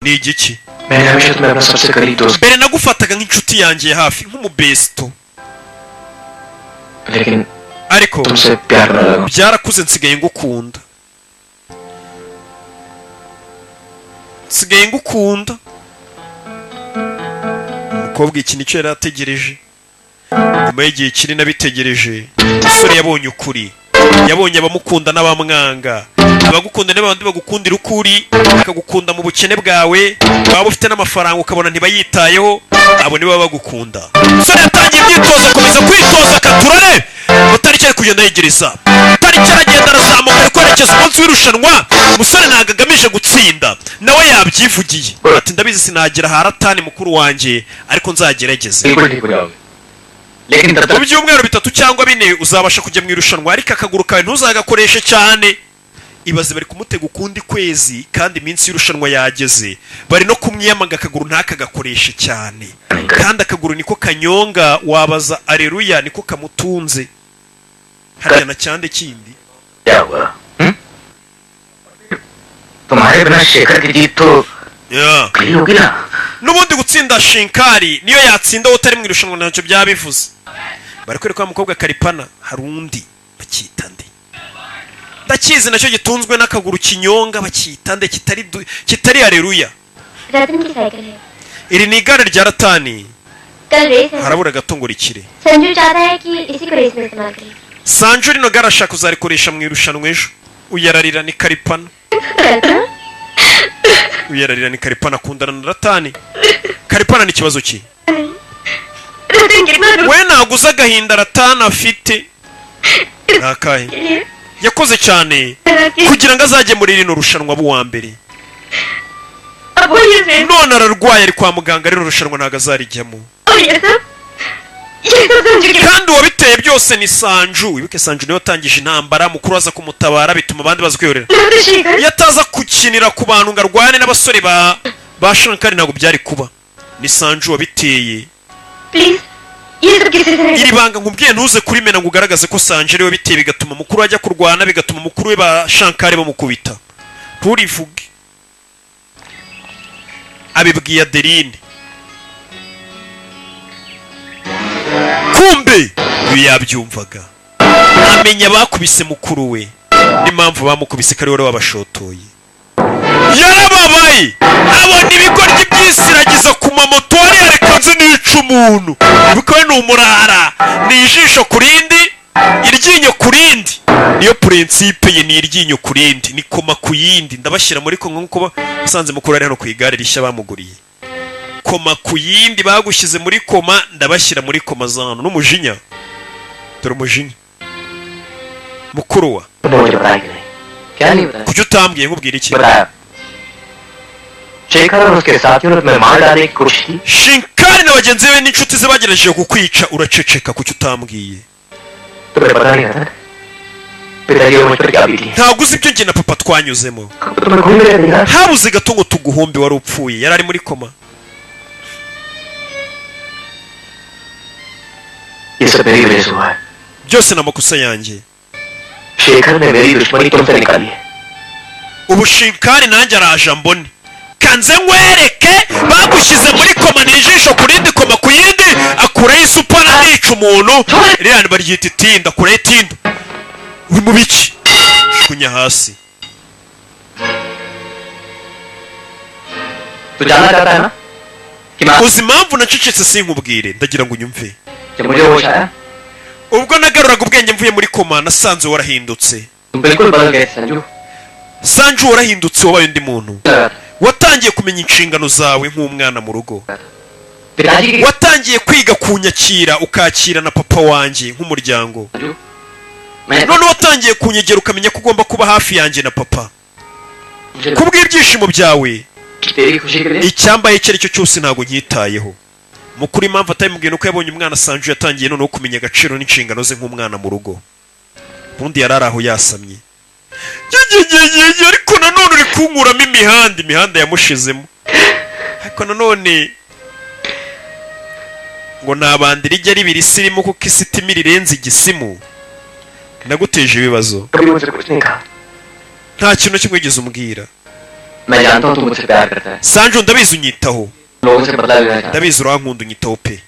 Ni igiki? मैंने हमेशा तुम्हें अपना सबसे करीब दोस्त Mbere nagufataga nk'inshuti yanjye ya hafi, nk'umubesto. लेकिन Ariko तुमसे प्यार करने लगा। byarakuze, nsigaye ngukunda, nsigaye ngukunda. Umukobwa iki nicyo yari ategereje nyuma y'igihe kinini abitegereje. Umusore yabonye ukuri, yabonye abamukunda n'abamwanga. Abagukunda ni babandi bagukundira ukuri, bakagukunda mu bukene bwawe, waba ufite n'amafaranga ukabona ntibayitayeho, abo nibo baba bagukunda. Umusore yatangiye imyitozo, akomeza kwitoza, akaturare utariki ari kugenda yegereza tariki, aragenda arazamuka, ari kwerekeza umunsi w'irushanwa. Umusore ntabwo agamije gutsinda, nawe yabyivugiye ati: "Ndabizi sinagera haratani mukuru wanjye, ariko nzagerageze." बिल्कुल ठीक हो जाओगे, लेकिन तब Mu तक byumweru 3 cyangwa 4 uzabasha kujya mu irushanwa, ariko akaguru kawe ntuzagakoreshe cyane. Ibaze, bari kumutega ukundi kwezi kandi iminsi y'irushanwa yageze, bari no kumwiyamaga akaguru ntakagakoreshe cyane, kandi akaguru niko kanyonga. Wabaza areruya, niko kamutunze harya na cyande kindi. क्या हुआ, हम्म? तुम्हारे बिना शेखर की जीत तो clean होगी ना? N'ubundi gutsinda Shinkari, niyo yatsinda wowe utari mu irushanwa ntacyo byaba bivuze. Bari kwereka wa mukobwa Karipana, hari undi bakita nde? Ndakizi nacyo gitunzwe n'akaguru kinyonga, bakita nde kitari areruya? रतन की साइकिल है। Iri ni igare rya Ratani. कल रेस है। Harabura gato ngo rikire. Sanju चाहता है कि इसी को रेस में इस्तेमाल करें। Sanju rino gare ashaka kuzarikoresha mu irushanwa ejo. Uyararira, ni Karipana. कल्पना। Uyararira, ni Karipana, akundana na Ratani. Karipana, ni ikibazo cye? रतन कितना दुख We ntabwo uzi agahinda Ratani afite ni akahe. के लिए Yakoze cyane kugira ngo azajye muri rino rushanwa aba uwa mbere. अब वो ये race None ararwaye, ari kwa muganga, rino rushanwa ntabwo azarijyamo. और ये सब Sanju के Kandi uwabiteye byose ni Sanju. Wibuke Sanju niwe watangije intambara, mukuru aza kumutabara, bituma abandi baza kwiyorera. Shekhar. Iyo ataza gukinira ku bantu ngo arwane n'abasore ba Shankari, ntabwo byari kuba. Ni Sanju wabiteye. Please ये सब किसी से नहीं Iri banga nkubwiye ntuze kurimena ngo ugaragaze ko Sanju ariwe biteye, bigatuma mukuru ajya kurwana, bigatuma mukuru we ba Shankari bamukubita. Nturivuge. Abibwiye Adeline. Kumbe uyu yabyumvaga, amenya abakubise mukuru we n'impamvu bamukubise, ko ari we wabashotoye. Yarababaye, abona ibigoryi byisiragiza ku mamoto, hariya reka nze nica umuntu. Ibuka we ni umurara, ni ijisho ku rindi, iryinyo ku rindi, niyo principe ye, ni iryinyo ku rindi, ni koma ku yindi. Ndabashyira muri kongo nk'uko basanze mukuru ari hano ku igare rishya bamuguriye. Koma ku yindi, bagushyize muri koma, ndabashyira muri koma za hano n'umujinya. Dore umujinya mukuru wa तुमने मुझे बताया क्यों नहीं? क्या नहीं बताया? Kuki utambwiye? Nkubwira iki? बताया, शेखर और उसके साथियों ने तुम्हें मार डालने की कोशिश की। Shinkari na bagenzi be n'inshuti ze bagerageje kukwica, uraceceka. Kuki utambwiye? तुम्हें पता नहीं था पिताजी और मुझ पर क्या बीती। Ntabwo uzi ibyo njye na papa twanyuzemo. तुम्हें खून मिले देखा। Habuze gato ngo tuguhombe, wari upfuye, yari ari muri koma. ये सब मेरी वजह से हुआ है। Byose ni amakosa yanjye. Shekhar ने मेरी दुश्मनी तुमसे निकाली है। Ubu Shinkari nanjye araje ambone kanze nkwereke. Bagushyize muri koma, ni ijisho ku rindi, koma ku yindi. Akuraho isupana, nica umuntu, ririya baryita itinda, akuraho itinda. Uri mu biki? Jugunya hasi. तू जानना चाहता है ना कि मैं Uzi impamvu nacecetse sinkubwire? Ndagira ngo unyumve. जब मुझे होश आया, Ubwo nagaruraga ubwenge mvuye muri koma, nasanze warahindutse. तुम बिल्कुल बदल गए Sanju. Sanju, warahindutse, wabaye undi muntu. लगा था। Watangiye kumenya inshingano zawe nk'umwana mu rugo. पिताजी की Watangiye kwiga kunyakira, ukakira na papa wanjye nk'umuryango. Sanju, मैं None watangiye kunyegera, ukamenya ko ugomba kuba hafi yanjye na papa मुझे kubw'ibyishimo byawe. तेरी खुशी के लिए Icyambaye icyo ari cyo cyose ntabwo nkitayeho. Mukuru impamvu atabimubwiye nuko yabonye umwana Sanju yatangiye noneho kumenya agaciro n'inshingano ze nk'umwana mu rugo. Ubundi yari ari aho yasamye. Yegegegege, ariko nanone uri kunkuramo imihanda, imihanda yamushizemo. Ariko nanone ngo nta rijya ribira isi irimo, kuko isi itima rirenze igisimu. Naguteje ibibazo. कभी मुझसे कुछ नहीं कहा। Nta kintu na kimwe wigeze umbwira. मैं जानता हूँ तू मुझसे प्यार करता है। Sanju, ndabizi unyitaho। लोगों से बदला लेना चाहता Ndabizi urankunda, unyitaho pe,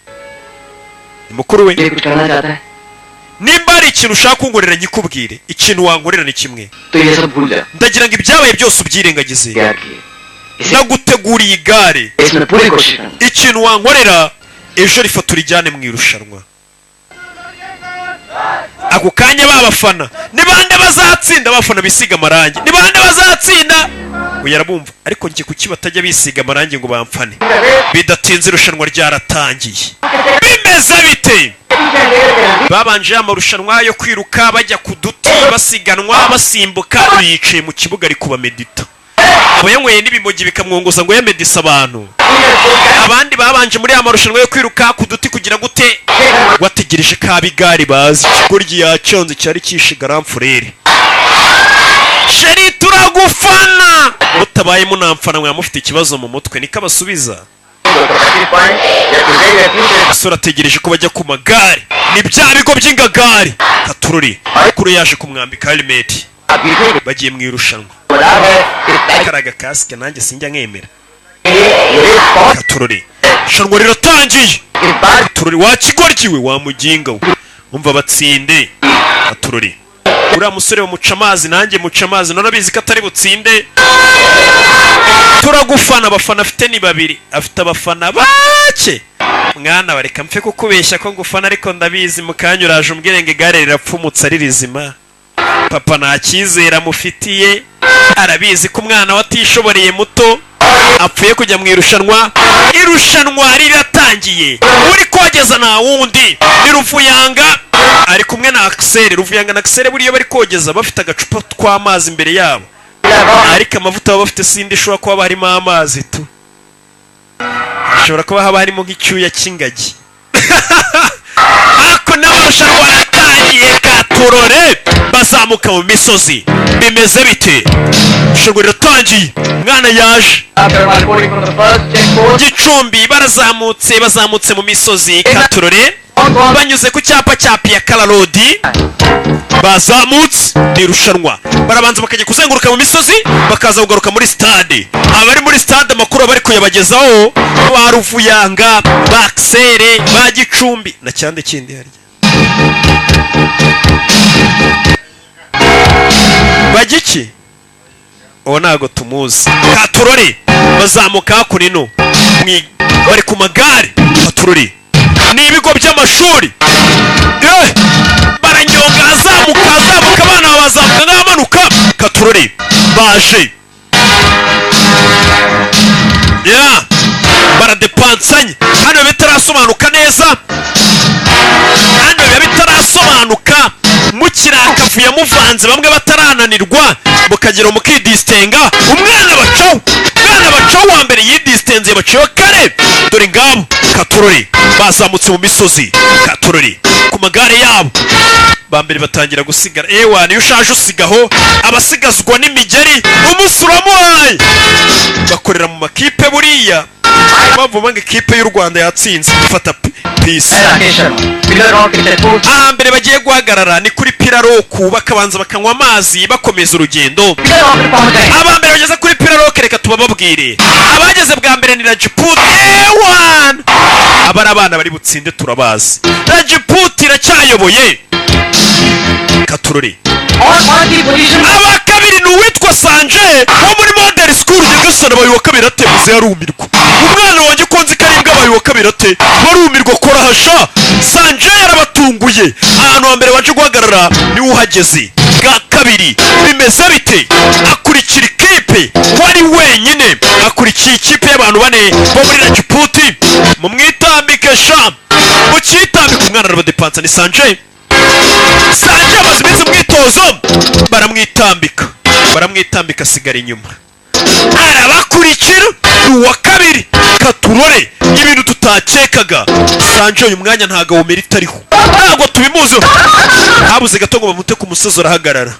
ni mukuru we। है। ये कुछ करना चाहता है। Nimba hari ikintu ushaka kunkorera, nyikubwire. Ikintu wankorera ni kimwe। तो ये सब भूल जा। Ndagira ngo ibyabaye byose ubyirengagize। प्यार किए इसे Naguteguriye igare। इसमें पूरी कोशिश करना। Ikintu wankorera, ejo rifata urijyane mu irushanwa. Ako kanya ba bafana ni bande bazatsinda? Abafana bisiga amarangi ni bande bazatsinda? Uyu arabumva, ariko njye kuki batajya bisiga amarangi ngo bamfane? Bidatinze irushanwa ryaratangiye. Bimeze bite? Babanje amarushanwa yo kwiruka, bajya ku duti, basiganwa, basimbuka. Uyu yicaye mu kibuga ari kubamedita, aba yanyweye n'ibimogi bikamwongoza ngo yamedise abantu. Abandi babanje muri ya marushanwa yo kwiruka ku duti kugira gute, wategereje ko ab'igare bazi. Ikigoryi yaconze cyari kishe garamfurere. Chérie, turagufana, mutabaye munamfana mwaba mufite ikibazo mu mutwe, niko abasubiza. Umusore ategereje ko bajya ku magare, ni bya bigo by'ingagari. Katururi kuri yaje kumwambika helmet, bagiye mu irushanwa. Karaga kasike nanjye sinjya nkemera. Katururi, irushanwa riratangiye. Katururi, wa kigoryi we, wa muginga we, umva batsinde. Katururi, uriya musore bamuca amazi, nanjye muca amazi, none abizi ko atari butsinde. Turagufana. Abafana afite ni babiri, afite abafana bake. Mwana, bareka mpfe kukubeshya ko ngufana, ariko ndabizi mu kanya uraje umbwire ngo igare rirapfumutse ari rizima. Papa nta cyizere amufitiye, arabizi ko umwana we atishoboreye muto apfuye kujya mu irushanwa. Irushanwa riratangiye, uri kogeza nta wundi ni Ruvuyanga, ari kumwe na Akiseri. Ruvuyanga na Akiseri buriya bari kogeza bafite agacupa tw'amazi imbere yabo, ariko amavuta baba bafite sindi ishobora kuba harimo amazi tu, hashobora kuba haba harimo nk'icyuya cy'ingagi. Ako n'amarushanwa aratangiye, katurore, bazamuka mu misozi. Bimeze bite? Irushanwa riratangiye, umwana yaje. Gicumbi barazamutse, bazamutse mu misozi, katurore, banyuze ku cyapa cya Piyakara Road, bazamutse. Ni irushanwa, barabanza bakajya kuzenguruka mu misozi, bakaza kugaruka muri stade. Abari muri stade amakuru bari kuyabagezaho, ba Ruvuyanga, ba Akisere, ba Gicumbi na cyande kindi harya bagiki, uwo ntago tumuzi. Katurore, bazamuka hakuno ino bari ku magare. Katurore, ni ibigo by'amashuri. Baranyonga, azamuka, azamuka, abana bazamuka nk'abamanuka. Katurore, baje ya baradepansanye. Hano biba bitarasobanuka neza, hano biba bitarasobanuka. Mukiri akavuyo muvanze, bamwe batarananirwa, mukagera mukidisitenga. Umwana bacaho, umwana bacaho wa mbere yidisitenze, baciyeho kare. Dore ngabo, katurore, bazamutse mu misozi. Katurore, ku magare yabo, ba mbere batangira gusigara. Ewa, niyo ushaje usigaho, abasigazwa n'imigeri umunsi uramuhaye. Bakorera mu makipe buriya, mpamvu banga ikipe y'u Rwanda yatsinze ifata pisi. Rakesh Sharma pillar rock checkpost. Ahambere bagiye guhagarara ni kuri Pillar Rock, bakabanza bakanywa amazi, bakomeza urugendo. Pillar rock पे पहुंच गए। Abambere bageze kuri Pillar Rock, reka tubababwire. Abageze bwa mbere ni Rajput ewan, aba ari abana bari butsinde turabazi. Rajput iracyayoboye, katurore. और पांच की position. Aba kabiri ni uwitwa Sanje wo muri Model School. Nyagasani, abaye uwa kabiri atebuze, yarumirwa. Umwana wanjye ko nzi ko ari imbwa, abaye uwa kabiri ate? Barumirwa, korahasha. Sanje yarabatunguye. Ahantu hambere baje guhagarara niwe uhageze bwa kabiri. Bimeze bite? Akurikira ikipe wari wenyine, akurikiye ikipe y'abantu bane bo muri Rajiputi. Mumwitambike sha, mukitambike. Umwana arabadepansa, ni Sanje. Sanje amaze iminsi mu mwitozo. Baramwitambika, baramwitambika, asigara inyuma, arabakurikira, ni uwa kabiri. Katurore, ibintu tutakekaga. Sanje uyu mwanya ntago awumera itariho, ntabwo tubimuziho. Habuze gato ngo bamute ku musozi, urahagarara.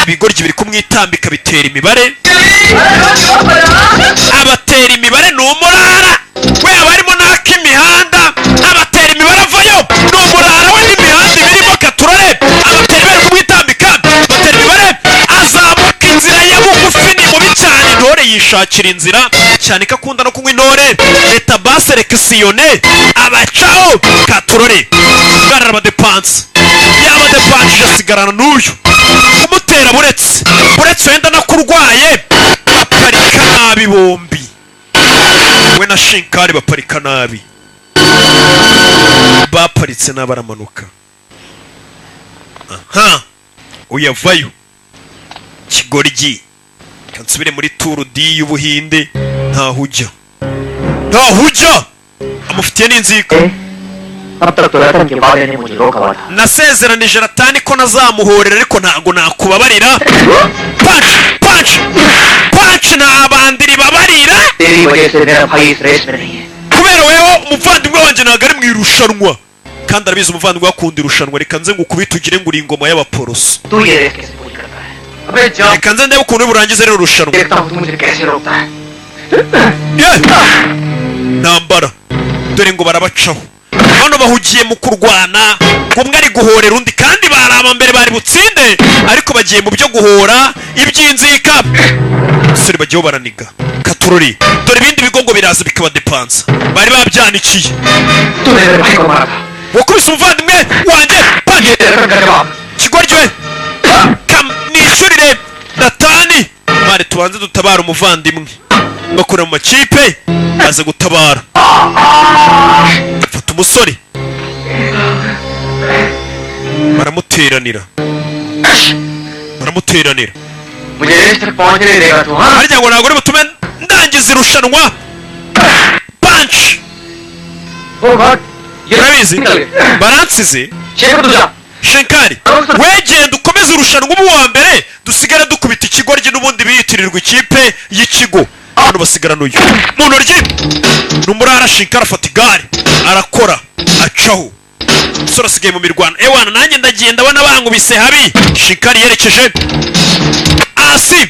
Ibigoryi biri kumwitambika, bitera imibare, abatera imibare. Ni umurara we, aba arimo n'ak'imihanda, abatera imibare avayo. Ni umurara we n'imihanda ibirimo. Katurore, abatera imibare kumwitambika, batera imibare, azamuka inzira ya bugufi, ni mubi cyane. Intore yishe. Gushakira inzira cyane ko akunda no kunywa intore leta baserekisiyone abacaho katurore. Bwana arabadepansa, yabadepanshije, asigarana n'uyu kumutera buretse buretse wenda nakurwaye. Baparika nabi bombi, we na Shinkari baparika nabi, baparitse nabi. Aramanuka aha, uyavayo kigoryi. Kansubire muri Tour du y'Ubuhinde. Ntaho ujya, ntaho ujya, amufitiye n'inzika. अब तक तो रतन के वादे ने मुझे रोका हुआ था। Nasezeranije Ratani ko nazamuhorera, ariko ntabwo nakubabarira. Punch, punch, punch, nta bandiri babarira. तेरी वजह से मेरा भाई इस रेस में नहीं है। Kubera weho, umuvandimwe wanjye ntabwo ari mu irushanwa, kandi arabizi umuvandimwe we akunda irushanwa. Reka nze ngukubite ugire ngo uri ingoma y'abaporoso. तू ये रेस कैसे पूरी करता है? अबे जा। Reka nze ndebe ukuntu burangize rero irushanwa. देखता हूँ तू मुझे कैसे रोकता है। Ye! Ntambara dore ngo barabacaho. Bano bahugiye mu kurwana, umwe ari guhorera undi, kandi bari aba mbere bari butsinde, ariko bagiye mu byo guhora iby'inzika. Basore bagiyeho baraniga katurori. Dore ibindi bigo ngo biraza bikabadepansa, bari babyanikiye. तूने मेरे भाई को मारा था। Wakubise umuvandimwe wanjye. Punch! ये रतन का जवाब। Kigoryi we, kam nishyurire Ratani mare tubanze dutabara umuvandimwe. Bakora mu makipe, baza gutabara, fata umusore, baramuteranira, baramuteranira. मुझे रेस तक पहुंचने नहीं देगा तू, हाँ? Harya ngo ntabwo uri butume ndangiza irushanwa? Punch! O God, ये Urabizi, निकल गए। baransize. Shekhar, तू जा। Shenkari, wegenda ukomeze irushanwa uba uwa mbere, dusigare dukubita ikigoryi n'ubundi biyitirirwa ikipe y'ikigo. Hano basigarana uyu mu ntoryi ni umurara. Shinkari afata igare, arakora, acaho. Umusore asigaye mu mirwano. Ewana, nanjye ndagiye, ndabona bankubise habi. Shinkari yerekeje hasi,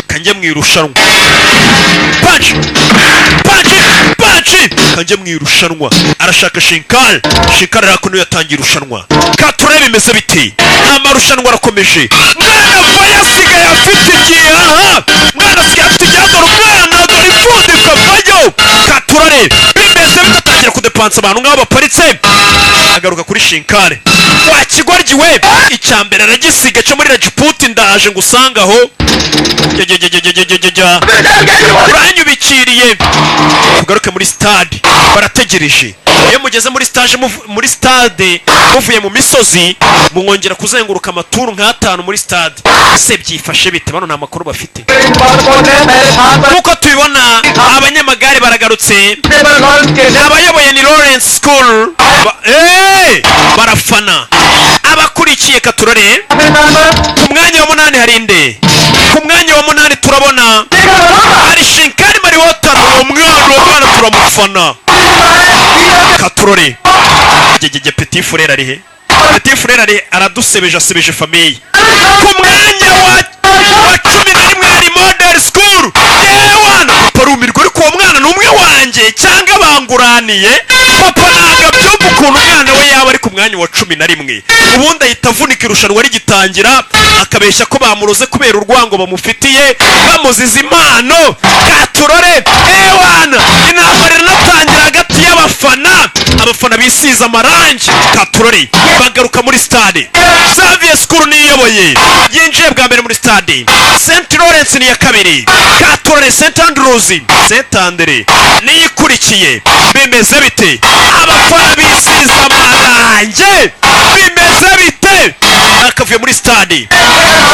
kanjye mu irushanwa. Punch, punch, punch, kanjye mu irushanwa. Arashaka Shinkari. Shinkari ariko niyo yatangiye irushanwa. Katurebe bimeze bite? Amarushanwa arakomeje. Mwana vayo, asigaye afite igihaha. Mwana asigaye afite igihaha. Dore umwana, dore ipfundika vayo. Katurare bimeze bite? Atangira kudepansa abantu nk'aho baparitse. Agaruka kuri Shinkari. Wa kigoryi we, icya mbere aragisiga cyo muri Rajiputi. Ndaje ngo usange aho. Jya, uranyubikiriye. Tugaruke muri stade, barategereje. Iyo mugeze muri stage, muri stade muvuye mu misozi, mwongera kuzenguruka amaturu nk'atanu muri stade. Ese byifashe bite? Bano nta makuru bafite. Nk'uko tubibona, abanyamagare baragarutse. Abayoboye ni Lawrence School. Hey! Barafana abakurikiye. Katurore, ku mwanya wa munani hari inde? Ku mwanya wa munani turabona hari Shinkari Mariwotara. Uwo mwana, uwo mwana turamufana. Katurore gegege, petit frère ari he? Petit frère ari, aradusebeje, asebeje famille. Ku mwanya wa 11 hari Model School. Yewana, papa arumirwa. Ariko uwo mwana ni umwe wanjye cyangwa banguraniye? Papa ntabwo abyumva ukuntu umwana we yaba ari ku mwanya wa 11. Ubundi ahita avunika irushanwa rigitangira, akabeshya ko bamuroze kubera urwango bamufitiye, bamuziza impano. Katurore, ewana, intambara iranatangira hagati y'abafana. Abafana bisize amarangi. Katurore, bagaruka muri stade. Xavier School niyo iyoboye, yinjiye bwa mbere muri stade. St Lawrence ni iya kabiri. Katurore, St Andrews, St Andre niyo ikurikiye. Bimeze bite? Abafana bisize amarangi, bimeze bite? Akavuye muri stade.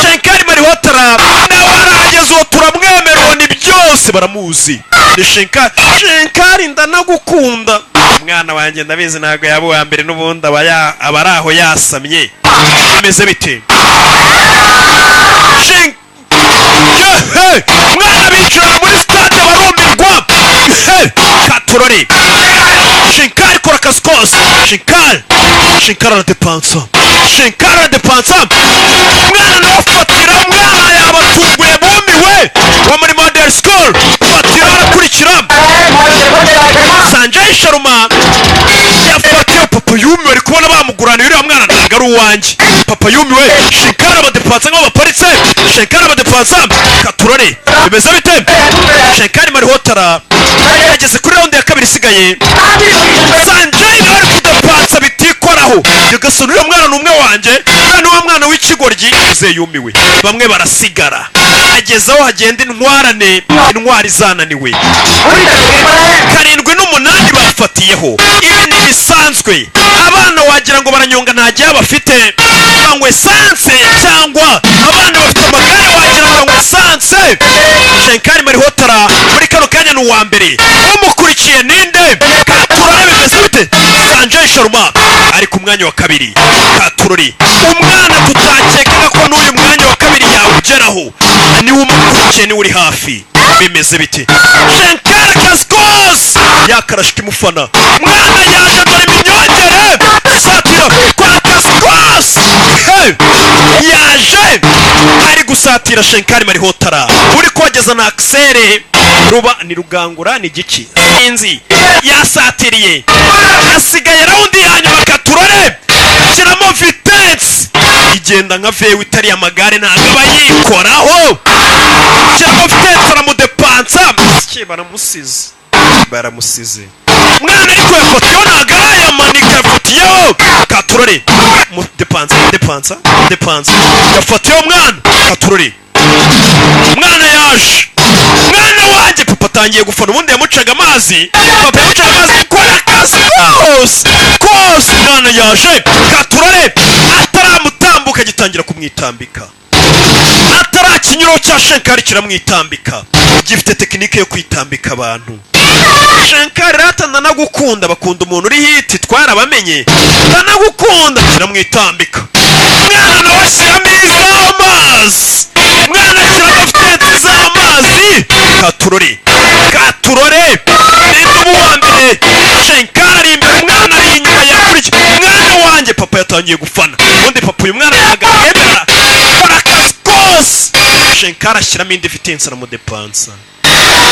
Shenkari Marihotara nawe arahageze. Uwo turamwemera, uwo ni byose baramuzi, ni Shenkari. Shenkari, ndanagukunda umwana wanjye. Ndabizi ntabwo yaba uwa mbere, n'ubundi aba ari aho yasamye. Bimeze bite? Yehe! Mwana bicara muri stade barumirwa. He! Katurore, Shinkari kora akazi kose. Shinkari, Shinkari aradepansa, Shinkari aradepansa. Mwana nawe afatira, mwana yabatunguye, bumiwe wo muri Model School. Fatira, arakurikira Sanjay Sharma yafatiye. Papa yumiwe, ari kubona bamuguraniye uriya mwana ntabwo ari uwanjye. Yanjye papa yumiwe. Shankar abadepansa nk'aho baparitse. Shankar abadepansa katurore, bimeze bite? Shankar Malhotra yageze kuri round ya kabiri isigaye. Sanjay nawe ari kudepansa bitikoraho. Nyagasani, uriya mwana ni umwe wanjye, uriya ni wa mwana w'ikigoryi. Ze yumiwe, bamwe barasigara, ageze aho hagenda intwarane, intwari zananiwe. Karindwi n'umunani bafatiyeho, ibi ntibisanzwe. Abana wagira ngo baranyonga, nta gihe bafite, banywa esanse, cyangwa abana bafite amagare wagira ngo banywa esanse. Shankar Malhotra muri kano kanya ni uwa mbere. Umukurikiye ninde? Katurore, bimeze bite? Sanjay Sharma ari ku mwanya wa kabiri. Katurori, umwana tutakekaga ko n'uyu mwanya wa kabiri yawugeraho, niwe umukurikiye, niwe uri hafi. Bimeze bite? Shankar kasikos yakarashika imufana. Mwana yaje, dore iminyongere satira kwa kasikos. Hey! Yaje ari gusatira Shankar Malhotra uri kogeza na akisere ruba ni rugangura ni igiki sinzi. Yasatiriye, hasigaye round ya nyuma. Katurore, shyiramo vitesse, igenda nka vewe itari amagare, ntabwo aba yikoraho. Shyiramo vitesse, aramudepansa. Baramusize, baramusize mwana, ariko yafatiyeho, ntabwo arayamanika, yafatiyeho. Katurore depansa, depansa, depansa, yafatiyeho mwana. Katurore, mwana yaje, mwana wanjye. Papa atangiye gufana, ubundi yamucaga amazi, papa yamucaga amazi. Kora akazi kose kose, mwana yaje. Katurore ataramutambuka gitangira kumwitambika, atarakinyuraho cya Shankar kiramwitambika, gifite tekinike yo kwitambika abantu. Shankar rata ndanagukunda, bakunda umuntu uri hit, twarabamenye, ndanagukunda. Kiramwitambika, mwana nawe ashyiramo iz'amazi, mwana ashyiramo vitesse z'amazi. Katurore, katurore, ninde uba uwa mbere? Shankar ari imbere, umwana ari inyuma, yakurikiye mwana wanjye. Papa yatangiye gufana, ubundi papa uyu mwana ntabwo amwemera. Kora akazi kose, Shankar ashyiramo indi vitesse, aramudepansa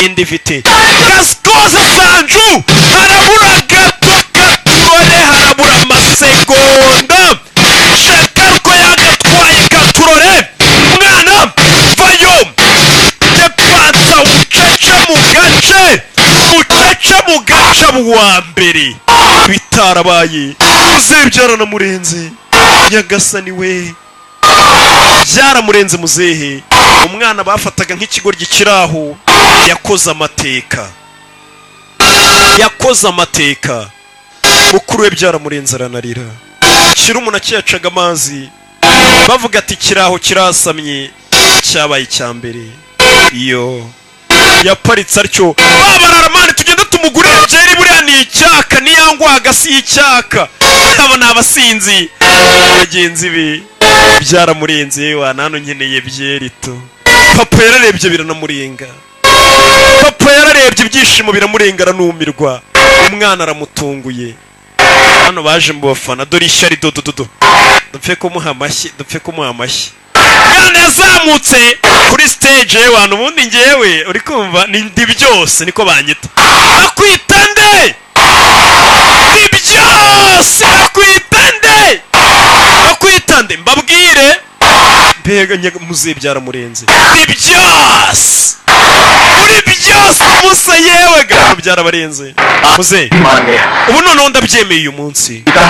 indi vitesse, kazi kose. Sanju harabura gato, katurore harabura amasegonda. Shankar uko yagatwaye. Katurore, mwana vayo, depansa bucece mu gace, bucece mu gace wa mbere. Bitarabaye, muzehe byaranamurenze. Nyagasani we, byaramurenze muzehe. Umwana bafataga nk'ikigoryi kiri aho yakoze amateka, yakoze amateka. Mukuru we byaramurenze, aranarira. Kiri umuntu akiyacaga amazi, bavuga ati kiraho kirasamye, cyabaye icya mbere. Iyo yaparitse atyo, babararamani tugende tumugurire byeri, buriya ni icyaka niyangwa hagasi y'icyaka. Aba ni abasinzi bagenzi be, byaramurenze. Wa nano nkeneye byeri to. Papa yararebye biranamurenga, papa yararebye ibyishimo biramurenga, aranumirwa. Umwana aramutunguye. Hano baje mu bafana, dore ishyari dodododo, dupfe kumuha amashyi, dupfe kumuha amashyi. Mwana yazamutse kuri stage. Wantu ubundi ngewe uri kumva ni ndi byose, niko banyita. Bakwita nde? Ni byose. Bakwita nde? Bakwita nde? Mbabwire mbega muzehe byaramurenze. Ni byose, muri byose musa yewe ga byarabarenze muzehe. मान गया। Ubu noneho ndabyemeye uyu munsi. पिता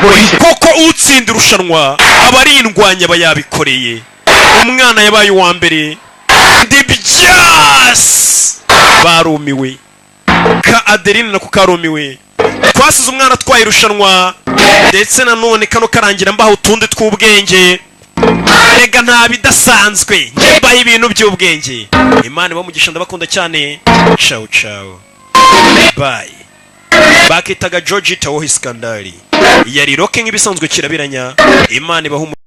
वही से Koko utsinda irushanwa aba ari indwanyi, aba yabikoreye. Umwana yabaye uwa mbere, ndi byose, barumiwe. Ka Adeline nako karumiwe. Twasize umwana atwaye irushanwa, ndetse nanone kano karangira mbaha utundi tw'ubwenge. Rega nta bidasanzwe, njye mbaha ibintu by'ubwenge. Imana ibamugisha, ndabakunda cyane. Ciao ciao, bye. Bakitaga George Tawohi Skandari, yari Rocky nk'ibisanzwe kirabiranya. Imana ibaha.